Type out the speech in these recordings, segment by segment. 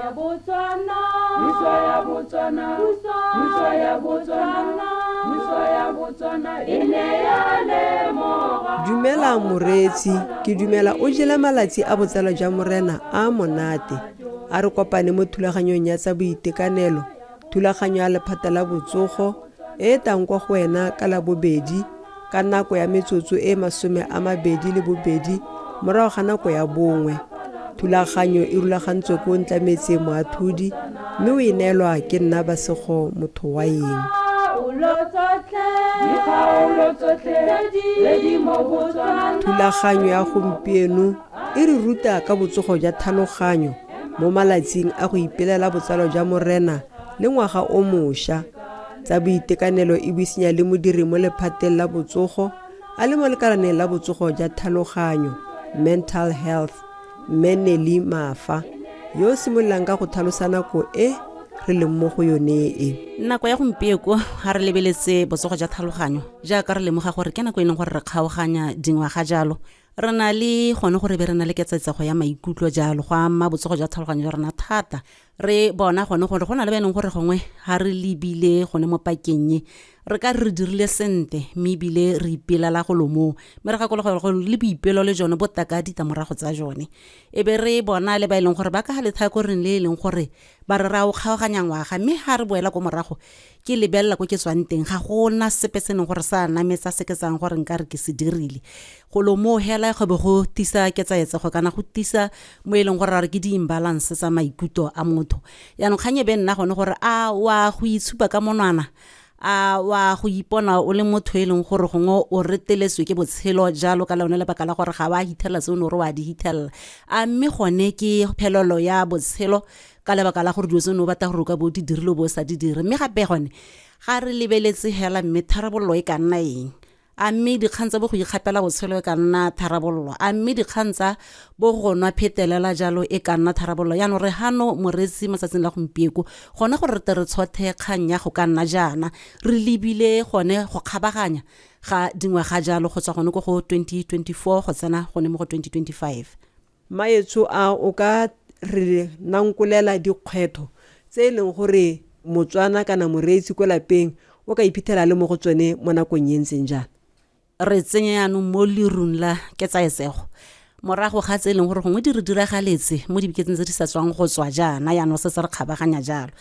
ya Botswana. Puso ya Botswana. Puso ya Botswana. Puso ya Botswana e ne ya lemoga. Dumela moreetsi, ke dumela o jele malatsi a botsalo jwa Morena a a monate. A re kopane mo thulaganyong ya tsa boitekanelo, thulaganyo ya lephata la botsogo e e tang kwa go wena ka Labobedi ka nako ya metsotso e 22 morago ga nako ya bongwe. Thulaganyo e rulagantswe ko Ntlametse Moathodi mme o e neelwa ke nna Basego motho wa eng. Thulaganyo ya gompieno e re ruta ka botsogo jwa tlhaloganyo mo malatsing a go ipelela botsalo jwa Morena le ngwaga o mošwa. Tsa boitekanelo e buisanya le modiri mo lephateng la botsogo a le mo lekalaneng la botsogo jwa tlhaloganyo, mental health, Mme Nelly Mafa, yo o simololang ka go tlhalosa nako e re leng mo go yone e. Nako ya gompieko ga re lebeletse botsogo jwa tlhaloganyo, jaaka re lemoga gore ke nako e leng gore re kgaoganya dingwaga jalo, re na le gone gore be re na le ketsaetsego ya maikutlo jalo, go ama botsogo jwa tlhaloganyo jwa rona thata. Re bona gone gore go na le ba e leng gore gongwe ga re lebile gone mo pakeng e, re ka re re dirile sente mme ebile re ipelela golo moo, mme re gakologelwa gore le boipelo le jone bo taka ditlamorago tsa jone. E be re bona le ba e leng gore ba ka ga letlhakoreng le e leng gore ba re ra o kgaoganya ngwaga, mme ga re boela ko morago ke lebelela ko ke tswang teng, ga gona sepe se e leng gore sa nametsa se ke tsang gore nka re ke se dirile. Golo moo hela go be go tisa ketsaetsego kana go tisa mo e leng gore ra re ke di-imbalance tsa maikutlo a motho. Yaanong kgang e be nna gone gore a wa go itshupa ka monwana, a wa go ipona o le motho e leng gore gongwe o reteletswe ke botshelo jalo ka lone lebaka la gore ga wa hithelela tse o ne o re wa di hithelela, a mme gone ke phelelo ya botshelo ka lebaka la gore dilo tse o ne o batla gore o ka bo o di dirile o bo o sa di dire. Mme gape gone ga re lebeletse hela mme tharabololo e ka nna eng, a mme dikgang tsa bo go ikgapela botshelo e ka nna tharabololo, a mme dikgang tsa bo go nwa phetelela jalo e ka nna tharabololo. Yaanong re hano moreetsi matsatsing la gompieko gone gore re tle re tshothe kgang ya go ka nna jaana, re lebile gone go kgabaganya ga dingwaga jalo go tswa gone ko go 2024 go tsena gone mo go 2025. Mmaetsho, a o ka re nankolela dikgwetho tse e leng gore Motswana kana moreetsi ko lapeng o ka iphitlhela le mo go tsone mo nakong e ntseng jaana? Re tsenya yaanong mo lerung la ketsaetsego morago ga tse e leng gore gongwe di re diragaletse mo dibekeng tse di sa tswang go tswa jaana, yaanong setse re kgabaganya jalo.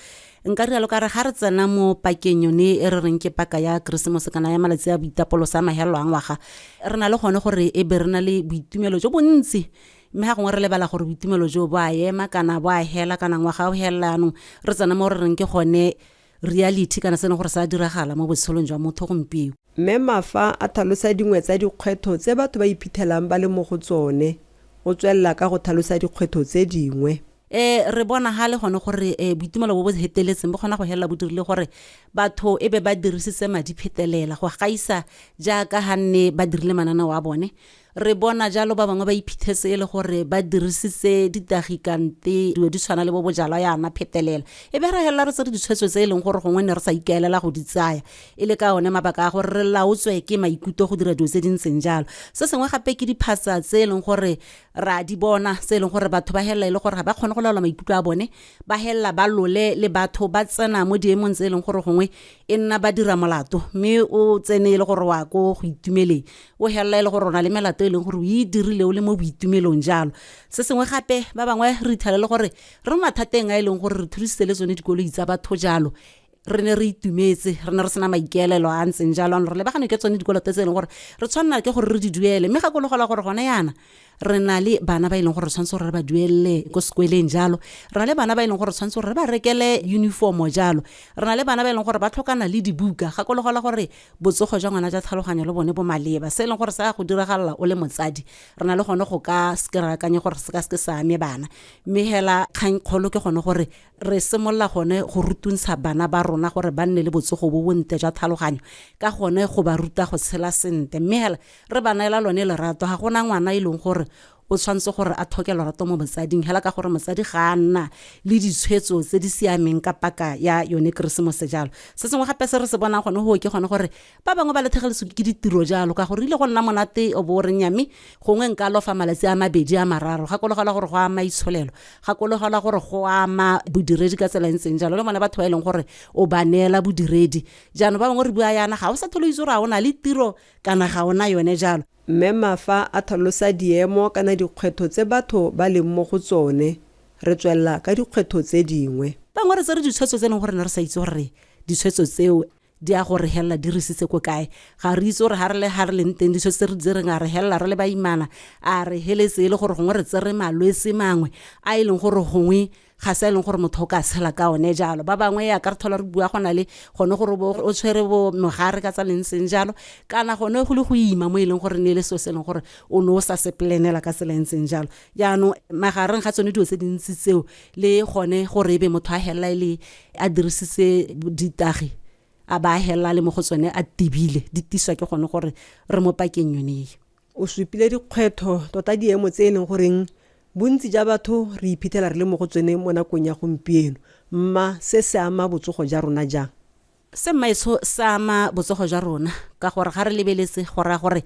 Nka rialo ka re ga re tsena mo pakeng yone e re reng ke paka ya Keresemose kana ya malatsi a boitapoloso a mahelelo a ngwaga, re na le gone gore e be re na le boitumelo jo bontsi, mme ga gongwe re lebala gore boitumelo jo bo a ema kana bo a hela kana ngwaga o helela, yaanong re tsena mo re reng ke gone reality kana se e leng gore sa diragala mo botshelong jwa motho gompieno. Mme Mafa a tlhalosa dingwe tsa dikgwetho tse batho ba iphithelang ba le mo go tsone. O tswelela ka go tlhalosa dikgwetho tse dingwe. Re bona ga le gone gore boitumelo bo bo heteletseng bo kgona go helela bo dirile gore batho e be ba dirisitse madi phetelela go gaisa jaaka ga nne ba dirile mananeo a bone. Re bona jalo ba bangwe ba iphitlhetse e le gore ba dirisitse ditagikante dilo di tshwana le bo bojalwa yana phetelela, e be re helela re tsere ditshwetso tse e leng gore gongwe ne re sa ikaelela go di tsaya e le ka one mabaka a gore re laotswe ke maikutlo go dira dilo tse di ntseng jalo. Se sengwe gape ke diphatsa tse e leng gore ra di bona tse e leng gore batho ba helela e le gore ga ba kgone go laola maikutlo a bone, ba helela ba lole le batho, ba tsena mo diemong tse e leng gore gongwe e nna ba dira molato, mme o tsene e le gore wa ko go itumeleng, o helela e le gore o na le melato e leng gore o e dirile o le mo boitumelong jalo. Se sengwe gape ba bangwe re ithela le gore re mo mathateng a e leng gore re thusitse le tsone dikoloi tsa batho jalo, re ne re itumetse, re ne re sena maikaelelo a ntseng jalo, re lebagane ke tsone dikoloto tse e leng gore re tshwanela ke gore re di duele. Mme gakologelwa gore gone yana re na le bana ba e leng gore re tshwanetse gore re ba duelele ko sekweleng jalo, re na le bana ba e leng gore re tshwanetse gore re ba rekele uniformo jalo, re na le bana ba e leng gore ba tlhokana le dibuka. Gakologelwa gore botsogo jwa ngwana jwa tlhaloganyo le bone bo maleba, se e leng gore sa go diragalela o le motsadi, re na le gone go ka se ke re akanye gore se ka se ke sa ame bana. Mme hela kgang kgolo ke gone gore re simolola gone go rutuntsha bana ba rona gore ba nne le botsogo bo bontle jwa tlhaloganyo, ka gone go ba ruta go tshela sentle. Mme hela re ba neela lone lerato, ga gona ngwana e leng gore o tshwanetse gore a tlhoke lorato mo motsading hela ka gore motsadi ga a nna le ditshwetso tse di siameng ka paka ya yone keresemose jalo. Se sengwe gape se re se bonang gone go ke gone gore ba bangwe ba lethegeleswe ke ditiro jalo, ka gore ile go nna monate o bo o re nyame gongwe nka lofa malatsi a mabedi a mararo. Gakologelwa gore go ama itsholelo, gakologelwa gore go ama bodiredi ka tsela e ntseng jalo, le bone batho ba e leng gore o ba neela bodiredi. Jaanong ba bangwe re bua yana, ga o sa tlhole o itse gore ga o na le tiro kana ga ona yone jalo. Mme Mafa a tlhalosa diemo kana dikgwetho tse batho ba leng mo go tsone. Re tswelela ka dikgwetho tse dingwe. Bangwe re tsere ditshwetso tse e leng gore ne re sa itse gore ditshwetso tseo di a gore helela di re isitse ko kae. Ga re itse gore ga re le ga re leng teng ditshwetso tse re di tsereng, a re helela re le baimana, a re heletse e le gore gongwe re tsere malwetse mangwe a e leng gore gongwe ga se e leng gore motho o ka tshela ka one jalo. Ba bangwe ya ka re thola re bua go na le gone gore o tshwere bo mogare ka tsa leng seng jalo, kana gone go le go ima mo e leng gore ne e le selo se e leng gore o ne o sa se planela ka tsela e ntseng jalo. Jaanong magareng ga tsone dilo tse dintsi tseo, le gone gore e be motho a helela e le a dirisitse ditagi, a ba a helela le mo go tsone a tibile, di tiswa ke gone gore re mo pakeng yone e. O supile dikgwetho tota diemo tse e leng goreng bontsi ja batho re iphitlhela re le mo go tsone mo nakong ya gompieno. Mma se se ama botsogo ja rona jang? Se mmaetsho se ama botsogo jwa rona ka gore ga re lebeletse go raya gore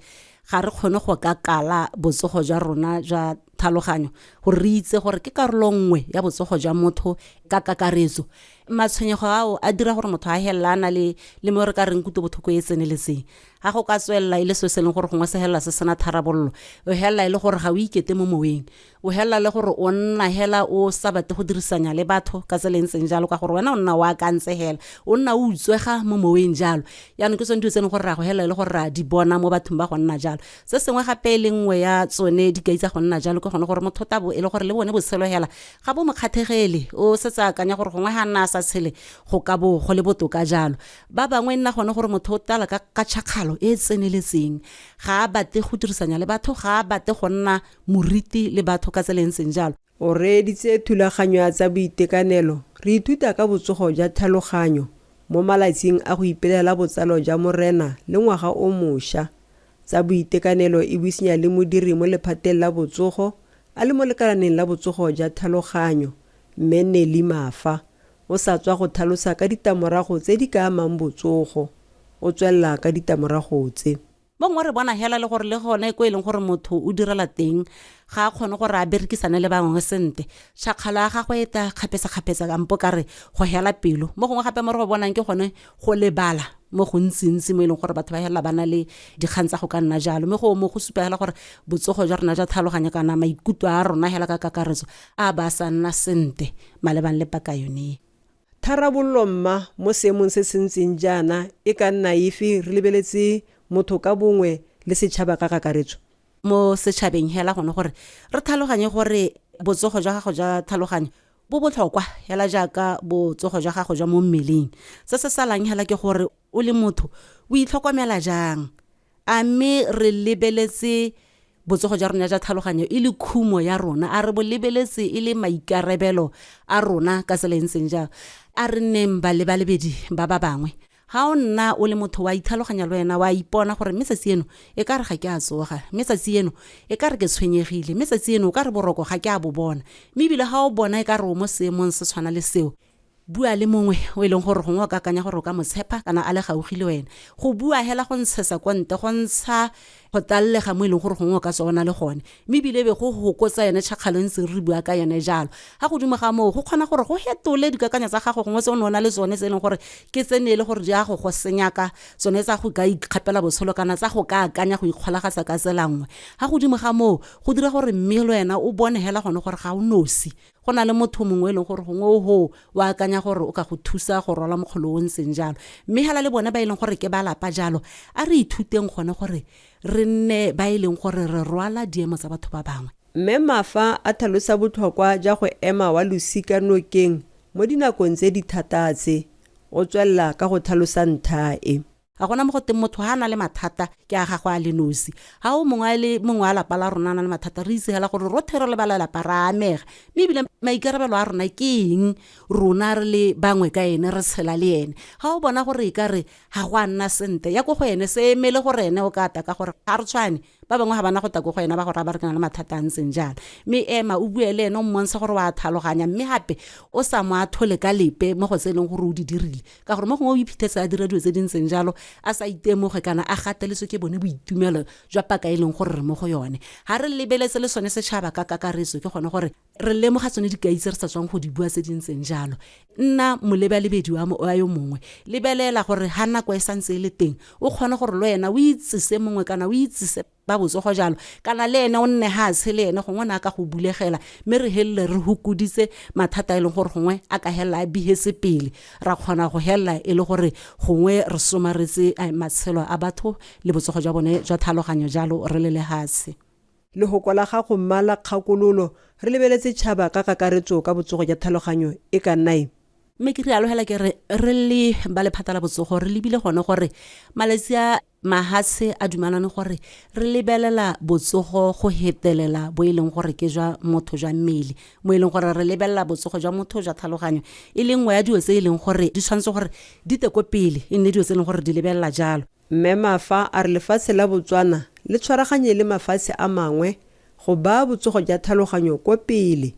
ga re kgone go ka kala botsogo jwa rona jwa tlhaloganyo, gore re itse gore ke karolo nngwe ya botsogo jwa motho ka kakaretso. Matshwenyego ao a dira gore motho a helela a na le mo re ka reng kutlobotlhoko e tseneletseng. Ga go ka tswelela e le selo se e leng gore gongwe se helela se sena tharabololo, o helela e le gore ga o ikete mo moweng, o helela le gore o nna hela o sa batle go dirisanya le batho ka tsela e ntseng jalo, ka gore wena o nna o akantse hela, o nna o utswega mo moweng jalo. Jaanong ke tsone dilo tse e leng gore ra go helela e le gore ra di bona mo bathong ba go nna jalo. Se sengwe gape e le nngwe ya tsone dikai tsa go nna jalo ke gone gore motho tabo e le gore le bone botshelo hela ga bo mo kgathegele, o setse a akanya gore gongwe ga nna a sa tshele go ka bo go le botoka jalo. Ba bangwe nna gone gore motho o tala ka tšhakgalo e tseneletseng, ga a batle go dirisanya le batho, ga a batle go nna moriti le batho ka tsela e ntseng jalo. O reeditse thulaganyo ya tsa boitekanelo, re ithuta ka botsogo jwa tlhaloganyo mo malatsing a go ipelela botsalo jwa Morena le ngwaga o mošwa. Tsa boitekanelo e buisanya le modiri mo lephateng la botsogo a le mo lekalaneng la botsogo jwa tlhaloganyo, Mme Nelly Mafa. O sa tswa go tlhalosa ka ditamorago tse di ka amang botsogo. O tswelela ka ditamorago tse. Mo gongwe re bona hela le gore le gone ko e leng gore motho o direla teng ga a kgone gore a berekisane le bangwe sente, tšhakgalo ya gagwe e ta kgapetsa-kgapetsa kampo ka re go hela pelo. Mo gongwe gape mo re go bonang ke gone go lebala mo gontsi-ntsi mo e leng gore batho ba helela ba na le dikgang tsa go ka nna jalo. Mme go mo go supa hela gore botsogo jwa rona jwa tlhaloganyo kana maikutlo a rona hela ka kakaretso a ba sa nna sente malebang le paka yone. Tharabololo mma mo seemong se se ntseng jaana e ka nna efe re lebeletse motho ka bongwe le setšhaba ka kakaretso? Mo setšhabeng hela gone gore re tlhaloganye gore botsogo jwa gago jwa tlhaloganyo bo botlhokwa hela jaaka botsogo jwa gago jwa mo mmeleng. Se se salang hela ke gore o le motho o itlhokomela jang, a mme re lebeletse botsogo jwa rona jwa tlhaloganyo e le khumo ya rona, a re bo lebeletse e le maikarabelo a rona ka tsela e ntseng jalo. A re nneng balebalebedi ba ba bangwe. Ga o nna o le motho wa itlhaloganya le wena, wa ipona gore mme tsatsi eno e ka re ga ke a tsoga, mme tsatsi eno e ka re ke tshwenyegile, mme tsatsi eno o ka re boroko ga ke a bo bona. Mme ebile ga o bona e ka re o mo seemong se tshwana le seo, bua le mongwe o e leng gore gongwe o ka akanya gore o ka mo tshepa kana a le gaufi le wena. Go bua hela go ntshesa kwa ntle, go ntsha go tlallega mo e leng gore gongwe o ka tswa o na le gone, mme ebile be go hokotsa yone tšhakgalo e ntse re bua ka yone jalo. Ga godimo ga moo go kgona gore go hetole dikakanyo tsa gago gongwe tse o ne o na le tsone tse e leng gore ke tse ne e le gore di a go go senyaka, tsone tsa go ka ikgapela botshelo kana tsa go ka akanya go ikgolagatsa ka tsela nngwe. Ga godimo ga moo go dira gore mme le wena o bone hela gone gore ga o nosi, go na le motho mongwe e leng gore gongwe o ho o akanya gore o ka go thusa go rwala mokgolo o ntseng jalo. Mme hela le bone ba e leng gore ke ba lapa jalo, a re ithuteng gone gore re nne ba e leng gore re rwala diemo tsa batho ba bangwe. Mme Mafa a tlhalosa botlhokwa jwa go ema wa losika nokeng mo dinakong tse di thata tse. O tswelela ka go tlhalosa ntlha e. Ga gona mo go teng motho ha a na le mathata ke a gagwe a le nosi. Ga o mongwe a le mongwe a lapa la rona a na le mathata, re itse hela gore rotlhe re le ba lelapa ra amega. Mme ebile maikarabelo a rona ke eng rona re le bangwe ka ene, re tshela le ene. Ga o bona gore e ka re ga go a nna sente, ya ko go ene se emele gore ene o ka ata ka gore ga re tshwane. Ba bangwe ga bana go tla ko go ena ba go raya ba re ke na le mathata a ntseng jalo. Mme ema o bue le ene, o mmontshe gore wa tlhaloganya, mme gape o sa mo athole ka lepe mo go tse e leng gore o di dirile, ka gore mo gongwe o iphithetse a dira dilo tse di ntseng jalo a sa itemoge kana a gateletswe ke bone boitumelo jwa paka e leng gore re mo go yone. Ga re lebeletse le sone setšhaba ka kakaretso, ke gone gore re lemoga tsone dikai tse re sa tswang go di bua tse di ntseng jalo. Nna molebalebedi wa yo mongwe, lebelela gore ga nako e santse e le teng o kgone gore le wena o itsise mongwe kana o itsise ba botsogo jalo, kana le ene o nne ga a tshele ene, gongwe o ne a ka go bulegela, mme re helele re hukoditse mathata e leng gore gongwe a ka helela a bihetse pele, ra kgona go helela e le gore gongwe re somaretse matshelo a batho le botsogo jwa bone jwa tlhaloganyo jalo re le lehatshe. Lehoko la gago mmala kgakololo re lebeletse tšhaba ka kakaretso ka botsogo jwa tlhaloganyo e ka nna eng? Mme ke rialo hela ke re re le ba lephata la botsogo re lebile gone gore malatsi a mahatshe a dumalane gore re lebelela botsogo go hetelela bo e leng gore ke jwa motho jwa mmele, mo e leng gore re lebelela botsogo jwa motho jwa tlhaloganyo e le nngwe ya dilo tse e leng gore di tshwanetse gore di te ko pele, e nne dilo tse e leng gore di lebelela jalo. Mme Mafa a re lefatshe la Botswana le tshwaraganye le mafatshe a mangwe go baa botsogo jwa tlhaloganyo ko pele.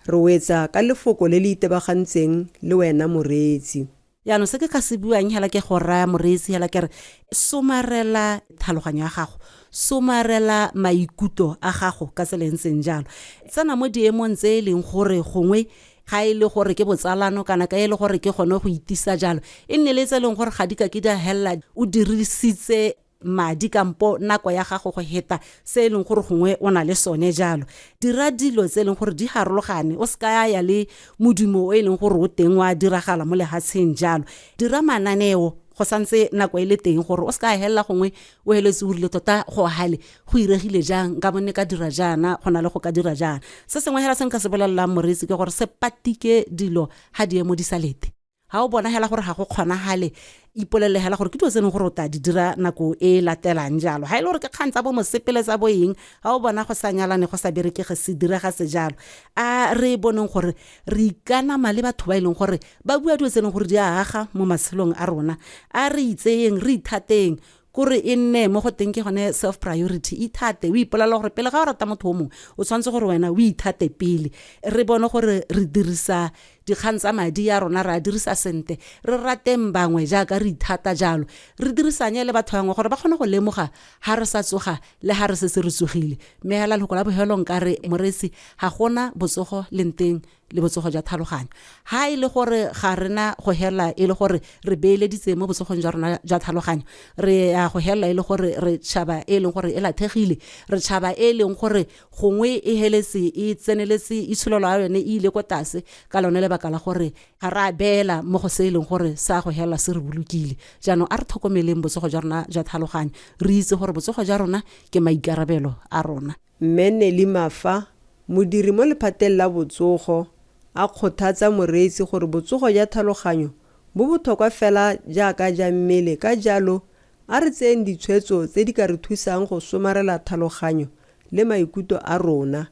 Re wetsa ka lefoko le le itebagantseng le wena moreetsi. Jaanong se ke ka se buang hela ke go raya moreetsi hela ke re somarela tlhaloganyo ya gago, somarela maikutlo a gago ka tsela e ntseng jalo. Tsena mo diemong tse e leng gore gongwe ga e le gore ke botsalano kana ka e le gore ke gone go itisa jalo, e nne le tse e leng gore ga di ka ke di a helela o dirisitse madi kampo nako ya gago go heta se e leng gore gongwe o na le sone jalo. Dira dilo tse e leng gore di harologane, o seka ya le modumo o e leng gore o teng wa diragala mo lehatsheng jalo. Dira mananeo go santse nako e le teng gore o seka helela gongwe o heletse o rile tota go hale go iregile jang, nka bone ka dira jaana go na le go ka dira jaana. Se sengwe hela se nka se bolelelang moreetsi ke gore se patike dilo ga diemo di sa lete. Ha o bona hela gore ga go kgonagale, ipolele hela gore ke dilo tse e leng gore o tla di dira nako e latelang jalo. Ha e le gore ke kgang tsa bo mosepele tsa bo eng, ha o bona go sa nyalane go sa berekege se direga se jalo. A re boneng gore re ikanama le batho ba e leng gore ba bua dilo tse e leng gore di a aga mo matshelong a rona. A re itseyeng, re ithateng, kore e nne mo go teng ke gone self priority. Ithate, o ipolela gore pele ga o rata motho o mongwe o tshwanetse gore wena o ithate pele. Re bone gore re dirisa dikgang tsa madi ya rona, re a dirisa sentle, re rateng bangwe jaaka re ithata jalo, re dirisanye le batho bangwe gore ba kgone go lemoga ha re sa tsoga le ha re setse re tsogile. Mme hela lehoko la bofelo nka re moreetsi, ga gona botsogo lenteng le botsogo jwa tlhaloganyo. Ha e le gore ga rena go hela e le gore re beeleditse mo botsogong jwa rona jwa tlhaloganyo, re ya go hela e le gore re tšhaba e leng gore e lathegile, re tšhaba e leng gore gongwe e heletse e tseneletse itsholelo ya yone e ile ko tlase ka lone lebaka la gore ga re a beela mo go se e leng gore sa go hela se re bolokile. Jaanong a re tlhokomeleng botsogo jwa rona jwa tlhaloganyo, re itse gore botsogo jwa rona ke maikarabelo a rona. Mme Nelly Mafa, modiri mo lephateng la botsogo, a kgothatsa moreetsi gore botsogo jwa tlhaloganyo bo botlhokwa fela jaaka ja mmele, ka jalo a re tseyeng ditshwetso tse di ka re thusang go somarela tlhaloganyo le maikutlo a rona.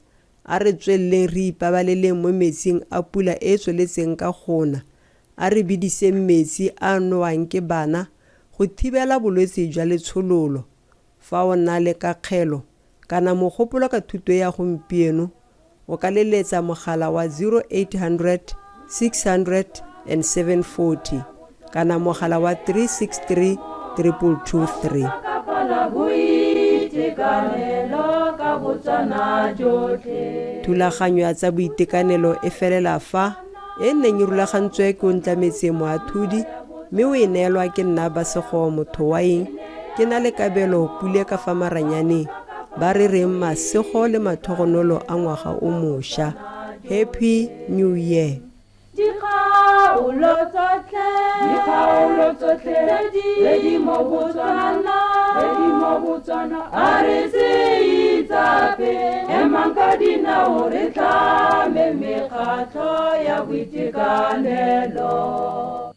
A re tsweleleng re ipabaleleng mo metsing a pula e tsweletseng ka gona. A re bidiseng metsi a nowang ke bana go thibela bolwetse jwa letshololo. Fa o na le kakgelo kana mogopolo ka thuto ya gompieno, o ka leletsa mogala wa 0800 600 and 740 kana mogala wa 363 2223. Thulaganyo ya tsa boitekanelo e felela fa e neng e rulagantswe ke Ontlametse Moathodi, mme o e neelwa ke nna Basego Mothowaeng. Ke na le Kabelo Pule ka fa maranyaneng, ba re reng masego le mathogonolo a ngwaga o mošwa. Happy New Year. Dikgaolo tsotlhe tse di mo Botswana, a re se itsape, emang ka dinao re tlhame mekgatlho ya boitekanelo.